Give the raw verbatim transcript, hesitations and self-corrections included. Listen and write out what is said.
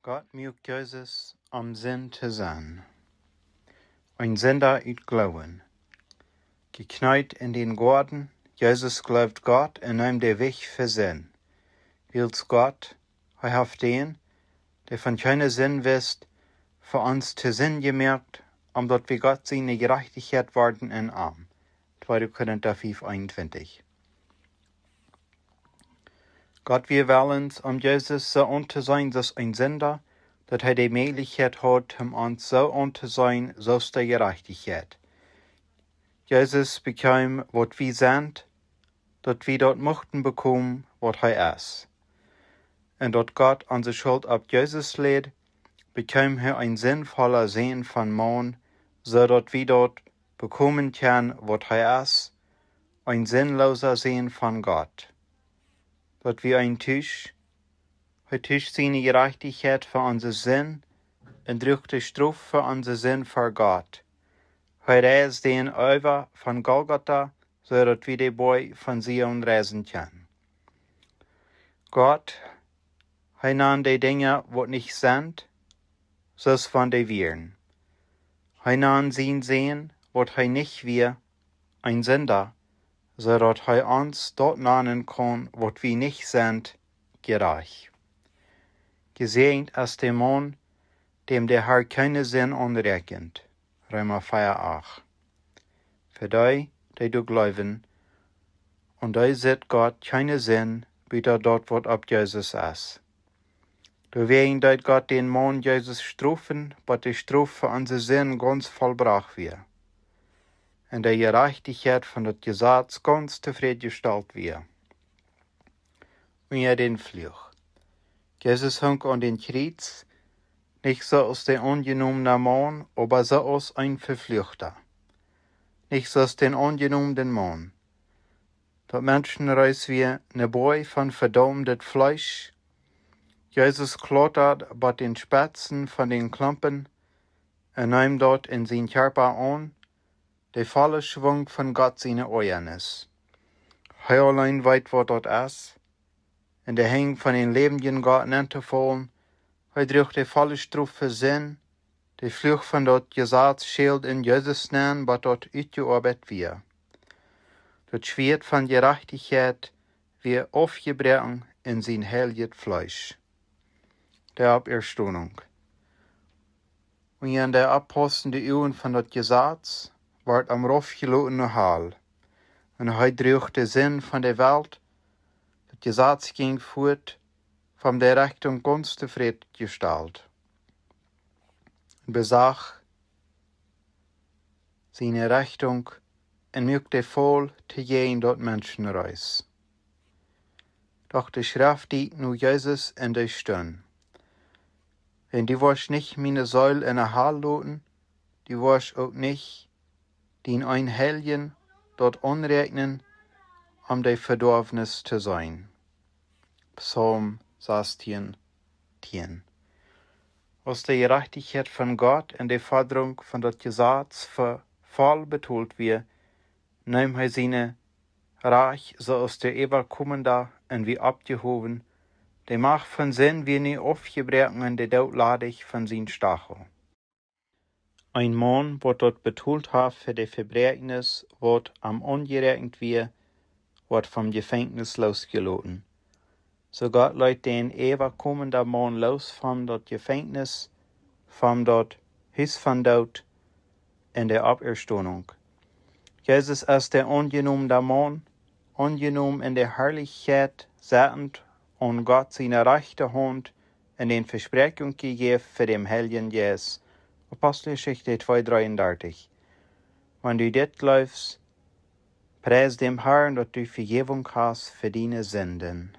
Gott muak Jesus om Sind to sennen. Een Sinda ut Gloowen. Jekjneet en dän Goaden, Jesus jleewd Gott un neem de Wajch fa Sind. Wiels Gott, hee haft dän, dee von kjeene Sind wist, fa ons to Sind jemoakt, om daut wie Gott siene Jerajchtichkjeit worden en am. Tweede Korinta fünf einundzwanzig. Gott wia wellens, om Jesus soo auntoseenen aus een Sinda, daut hee de Mäajlichkjeit haud, om ons soo auntoseenen aus de Jerajchtichkjeit. Jesus bekjeem, waut wie sent, daut wie daut muchten bekomen, waut hee es. Un daut Gott onse Schult opp Jesus läd, bekjeem hee een sinfoola Sän von Maun, soo daut wie daut bekomen kjennen, waut hee es, een sinloosa Sän von Gott. Daut wia een Tusch, hee tusch siene Jerajchtichkjeit fa onse Sind un druach de Strof fa onse Sind ver Gott. Hee reisd dän äwa von Golgota, soo daut wie de Boaj von Zion reisen kjennen. Gott, hee nand de Dinja, waut nich sent, soo aus wan dee wieren. Hee nand sien Sän, waut hee nich wia, een Sinda, soo daut hee ons daut nanen kunn, waut wie nich sent, jerajcht. Jesäajent es de Maun, däm de Herr kjeene Sind aunräakjent. Reema vea acht. Fa dee, dee doa jleewen, un dee sitt Gott kjeene Sind, buta daut, waut opp Jesus es. Doawäajen deed Gott dän Maun Jesus strofen, bat de Strof fa onse Sind gaunz vollbrocht wia, un de Jerajchtichkjeit von daut Jesaz gaunz tofrädjestalt wia. Unja dän Fluch. Jesus hunk aun dän Kjriez, nich soo aus de aunjenomna Maun, oba soo aus een Vefluchter. Nich soo aus dän aunjenomnen Maun. Daut Menschenreis wia ne Boaj von vedaumdet Fleesch. Jesus klautad bat dän Spetzen von dän Klompen un neem daut en sien Kjarpa aun, de volle Schwung von Gott siene Oajanis. Hee auleen weet, waut daut es, en de Henj von dän läwendjen Gott nenntofaulen. Hee druach de volle Strof fa Sind, de Fluch von daut Jesaz schäld en Jesus nenn, bat daut utjeoabeit wia. Daut Schwieet von Jerajchtichkjeit wia aufjebroaken en sien heiljet Fleesch. De Oppastonunk. Un en de oppaussende Uagen von daut Jesaz wort am raufjeloten no Hal. Un hee druach de Sind von de Welt. Daut Jesaz jinkj fuat, von de Rechtunk gaunz tofrädjestalt. Besach siene Rechtunk un muak dee voll to jäajen daut Menschenreis. Doch de Schreft deit no Jesus en dee Stund: Wan du woascht nich miene Seel en de Hal loten, du woascht uk nich dien een Heiljen daut aunräakjnen, om de Vedoawen to seenen. Psalm sastieen tieen. Aus de Jerajchtichkjeit von Gott un de Fodrunk von daut Jesaz fa voll betolt wia, neem hee siene Rajcht, soo aus de Äwakomenda, un wia oppjehowen. De Macht von Sind wia nu aufjebroaken un de Doot ladich von sien Stachel. Een Maun, waut daut betolt haft fa de Vebräakjnis, waut am aunjeräakjent wia, woat vom Jefenkjnis loosjeloten. Soo Gott leet dän Äwakomenda Maun loos von daut Jefenkjnis, von daut Hus von Doot, en de Oppastonunk. Jesus es de aunjenomna Maun, aunjenomen en de Harlichkjeit, settend aun Gott siene rajchte Haunt, un de Vespräakjunk jejäft von däm Heiljen Jeist. Aposteljeschicht twee dreeundartich. Wan du dit jleefst, pries däm Herrn, daut du Vejäwunk hast fa diene Sinden.